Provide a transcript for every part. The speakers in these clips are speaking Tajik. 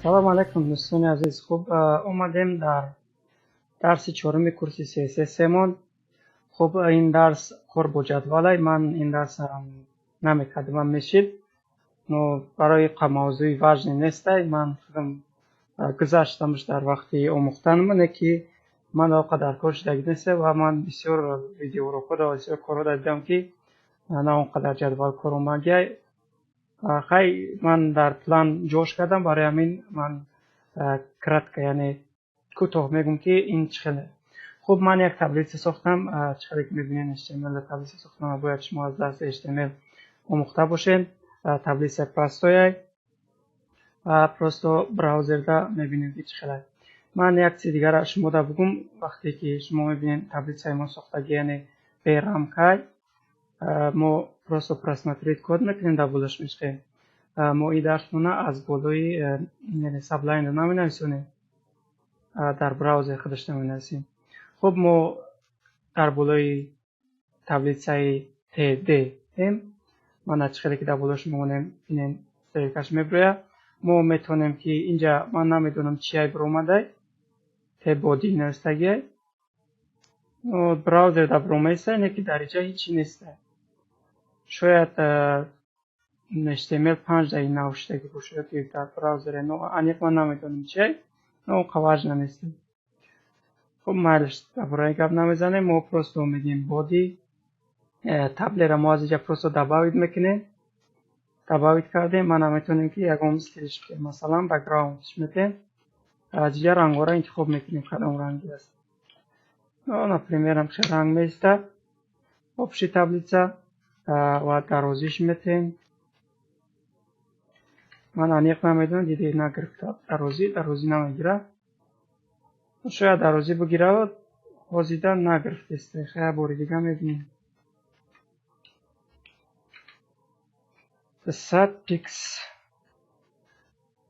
Салом алейкум, дӯстони азиз. Хуб, омадем дар дарси чоруми курси CSS-мон. Хуб, ин дарс кор бо ҷадвалай. Ман ин дарсам намекардам, мешид, но барои мавзӯи важный нестай. Ман худам гузаштамш дар вақти омӯхтанам, не ки ман он қадар кор шудагӣ неста ва ман бисёр видеоурокҳо бисёр корҳо дидам, ки на он қадар ҷадвал кор омадиай. Хай, ман дар план ҷош кардам, барои ҳамин ман кратко, яъне кӯтоҳ мегӯм, ки ин чӣ хеле. Хуб, ман як таблица сохтам. Чӣ хеле ки мебинед, HTML таблица сохтам. Бояд шумо аз дарси HTML омӯхта бошед. Таблица простой ва просто браузерда мебинем, ки чӣ хеле. Ман як чизи дигара шумода бугум. Вақте ки шумо мебинед, таблицаи мо сохтагӣ, яъне бе рамкай. Мо просто просмотреть код мекунем, дар болош мешқем. Мо ин дарсмона аз болои, яъне Sublime наменависонем, дар браузер худаш наменависем. Хуб, мо дар болои таблицаи td м мана чӣ хеле ки дар болош мемонем, бинем, стрелкаш мебирояд. Мо метавонем, ки инҷа ман намедонам чиай биромадай, tbody навистагиай, браузер дар биромаиста, не ки дар инҷа ҳичи неста. Шояд HTML 5 дар ин навиштагӣ бошад ёки дар браузере, но аниқ ман намедонам чиай, но он важно нест. Хуб, майлиш, дар бораи гап намезанем. Мо просто мегӯем body таблера мо аз инҷа просто добавить мекунем. Добавить кардем, мана метавонем, ки ягон стилш кунем, масалан, background метем. Аз инҷа рангҳоро интихоб мекунем, кадом ранги аст. Например, ҳамхел ранг меистад общий таблица ва дарозиш метем. Ман аниқ намедонам, диде нагирифта дарозӣ, дарозӣ намегирад. Шояд дарозӣ бигирад, ҳозида нагирифтест. Хая, бори дига мебинем. 100 пикс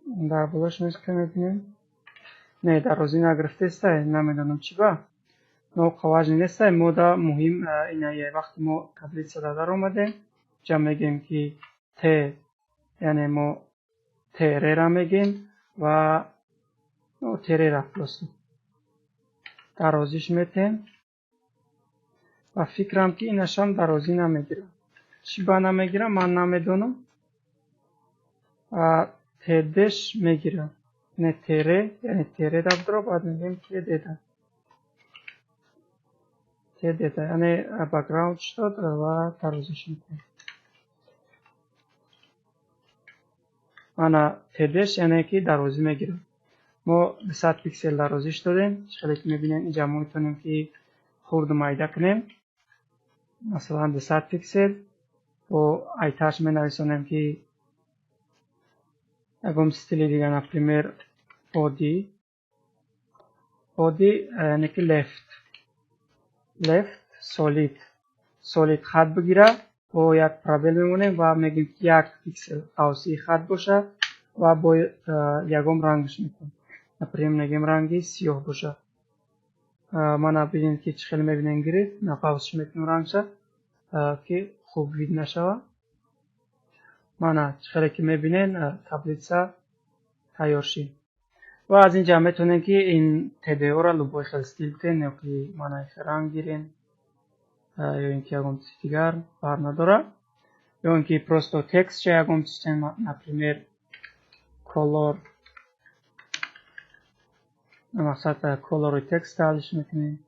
дар болош мебинем. Не, дарозӣ нагирифтеста, намедонам чӣ ба, но важный неста. Мода муҳим инае: вақте мо таблицада даромадем, ҷа мегӯем, ки т, яъне мо tr-ра мегӯем ва tr-ра просто дарозиш метем ва фикрам, ки инашам дарозӣ намегирад. Чӣ ба намегирам, ман намедонам. Td-ш мегирад, яъне tr, яъне tr дабдро баъд мегӯем td-да, td-да, яъне background дод ва дарозиш метем. Мана td-ш, яъне ки дарозӣ мегирад. Мо 200 пиксел дарозиш додем. Хеле ки мебинем, инҷа мо метавонем, ки хурду майда кунем, масалан, 200 пиксел. Бо айташ менависонем, ки ягон стили дига, например, body, body, яъне ки left, left solid, solid хат бигира. Бо як пробел мемонем ва мегӯем, ки як пиксел қавсии хат бошад ва бо ягон рангш мекунем, например, мегӯем ранги сиёҳ бошад. Мана бинед, ки чӣ хеле мебинем, гирифт. На, қавсш мекунем рангша, ки хуб вид нашавад. Мана чӣ хеле ки мебинед, таблица тайёр шид ва аз инҷа метавонем, ки ин td-ро любой хел стил кунем ё ки мана ранг гирем ё ин ки ягон чизи дигар, фарқ надорад, ё ин ки просто текстча ягон чиз, например, color, мақсад color текст алиш мекунем.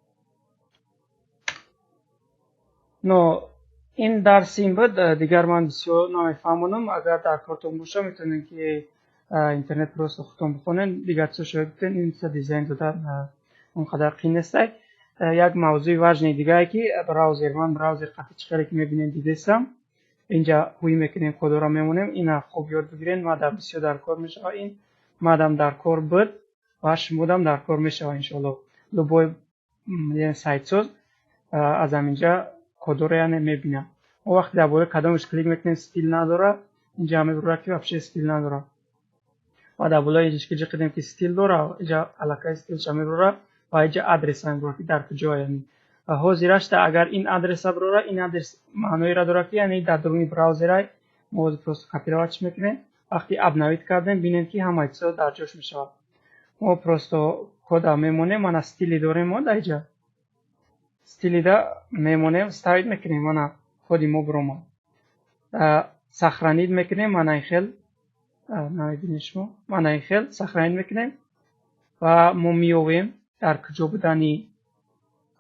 Но ин дарси ин буд, дигар ман бисёр намефаҳмонам. Агар дар кортон боша, метавонед, ки интернет просто худтон бихонед, дигар чизо шояд битен. Ин чиза дизайн додан он қадар қиин нестай. Як мавзӯи важный дигае, ки браузер, ман браузер қати чӣ хеле ки мебинем, дидестам, инҷа ҳуй мекунем, кодора мемонем. Ина хуб ёд бигиред, мада бисёр дар кор мешавад. Ин мадам дар кор буд ва шумодам дар кор мешавад, иншоалло. Любой сайтсоз аз ҳаминҷа кодора, яъне, мебинад. Мо вақте дар болои кадомаш клик мекунем, стил надорад, инҷа мебурад, ки вообще стил надорад, ва дар болои ки ҷиқидем, ки стил дорад, инҷа аллакай стилша мебурад ва инҷа адреса мебурад, ки дар куҷо. Яъне ҳозирашта агар ин адреса бурора, ин адрес маъноеро дорад, ки яъне дар дуруни браузерай. Мо просто копировать мекунем. Вақти обновить кардем, бинед, ки ҳамаи чизо дар ҷош мешавад. Мо просто кода мемонем, мана, стили дорем мо дар иҷа. Стилида мемонем, ставить мекунем, мана, коди мо биромад. Сохранить мекунем, мана ин хел намебинед шумо, мана ин хел сохранить мекунем ва мо меёвем дар куҷо будани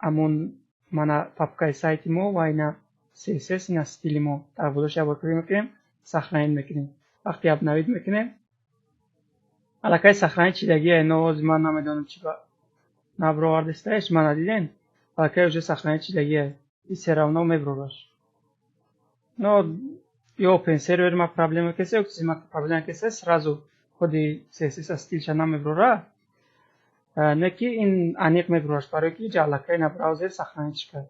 ҳамон, мана, папкаи сайти мо ва ина CSS, ина стили мо. Дар болош як бор клик мекунем, сохранить мекунем. Вақте обновить мекунем, аллакай сохранить шидагия. Но ҳозир ман намедонам, чи ба набровардистаеш. Мана, диден, аллакай уже сохранить шидагия и всё равно меброраш. Но ё open server ма проблема кесе, ё чизи ма проблема кесе, сразу худи CSS стилша намеброра. Не ки ин аниқ меброраш, барое ки иҷа аллакай на браузер сохранить кард.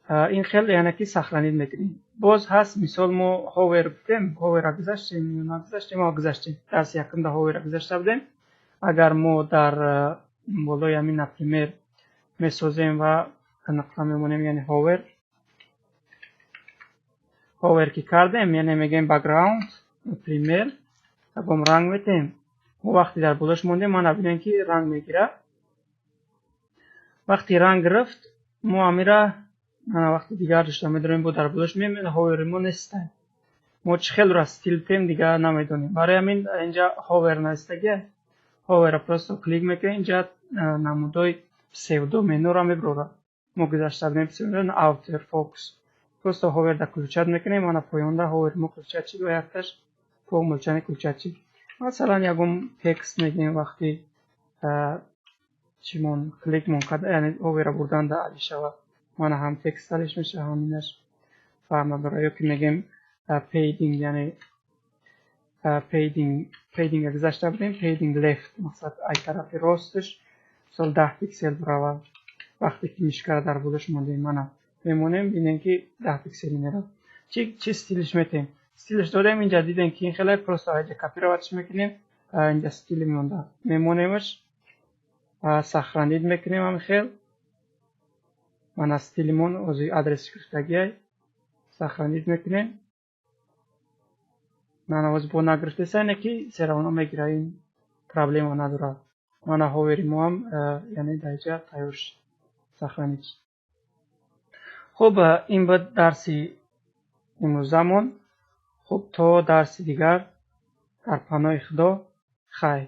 Ин хел, яъне ки, сохранить мекунем. Боз ҳаст, мисол, мо hover гуфтем, hover а гузаштем ё нагузаштем? Мо гузаштем, дарси якумда hover а гузашта будем. Агар мо дар болои ҳамин, например, месозем ва нуқта мемонем, яъне hover, hover ки кардем, яъне мегӯем background, например, ягон ранг метаҳем. Мо вақте дар болош мондем, мана, бинем, ки ранг мегирад. Вақти ранг гирифт, мо амира, мана, вақти дигар дошта медорем, бо дар болош меем, hover и мо нестем. Мо чӣ хелро стил тем, дигар намедонем. Барои ҳамин инҷа hover навистагия, hover а просто клик мекунем, инҷа намудои псевдо менюро меброрад. Мо гузашта будем псевдо outer, focus. Просто hover да включать мекунем, мана, поёнда hover мо включать шид ва якташ по умолчанию включать шид. Масалан, ягон текст мегӯем, вақти чимон кликмон карда, яъне hover а бурданда али шавад. Мана, ҳам текст алиш мешавад, ҳам инаш, фарқ надорад. Ё ки мегӯем padding, яъне padding, padding гузашта будем, padding left, мақсад, ай тарафи росташ, мисол, 10 пиксел биравад. Вақте ки мишкара дар болош мондем, мана, мемонем, бинем, ки 10 пиксели меравад. Чӣ стилиш метаҳем? Стилиш додем, инҷа дидем, ки ин хеле просто инҷа копировать мекунем, инҷа стили монда мемонемаш, сохранить мекунем ҳамин хел. Мана, стилимон ози адреси гирифтагиай, сохранить мекунем. Мана, ози бо нагирифтеса, не ки всё равно мегира, ин проблема надорад. Мана, hover и мо ҳам, яъне, дар инҷа тайёр шуд, сохранить шуд. Хуб, ин буд дарси имрӯзамон. Хуб, то дарси дигар дар паноҳи Худо, хайр.